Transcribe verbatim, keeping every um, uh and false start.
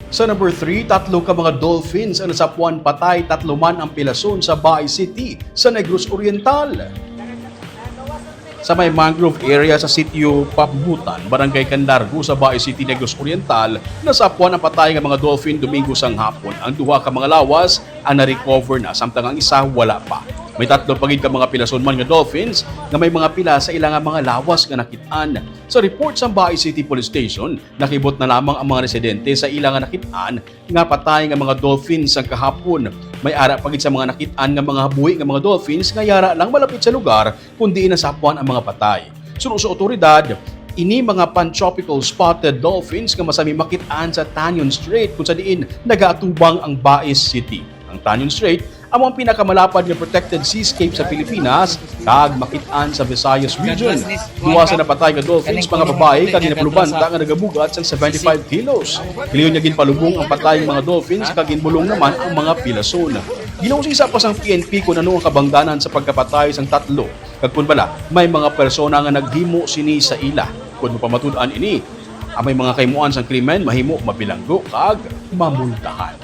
Sa number three, tatlo ka mga dolphins ang nasapuan patay, tatlo man ang pilason sa Baay City sa Negros Oriental. Sa may mangrove area sa Sitio Pabutan, Barangay Canlargo sa Baay City, Negros Oriental, nasapuan ang patay nga mga dolphin Domingo sang hapon. Ang duha ka mga lawas ang na-recover na, samtang ang isa wala pa. May tatlo pa gid ka mga pilason man nga dolphins nga may mga pila sa ila nga mga lawas nga nakit-an. Sa report sang Baay City Police Station, nakibot na lamang ang mga residente sa ila nga nakit-an nga patay nga mga dolphins sang kahapon. May ara pa gid sa mga nakit-an nga mga buhi nga mga dolphins nga yara lang malapit sa lugar kun diin nasapuan ang mga patay. Suno sa otoridad, ini mga pantropical spotted dolphins nga masami makit-an sa Tanyon Strait, kung sa diin nagaatubang ang Baez City. Ang Tanyon Strait amo ang pinakamalapad nga protected seascape sa Pilipinas kag makit-an sa Visayas region. Duha sa napatay nga dolphins, mga babayi kag ginapalumbanta nga nagabugat sang seventy-five kilos. Gilingon nga ginpalubong ang patay nga mga dolphins kag ginbulong naman ang mga pilason. Ginausisa pa sang P N P kon ano ang kabangdanan sa pagkapatay sang tatlo, kag kon bala may mga persona nga naghimo sini sa ila. Kon mapamatud-an ini, ang may mga kahimuan sang krimen mahimo mabilanggo kag mamultahan.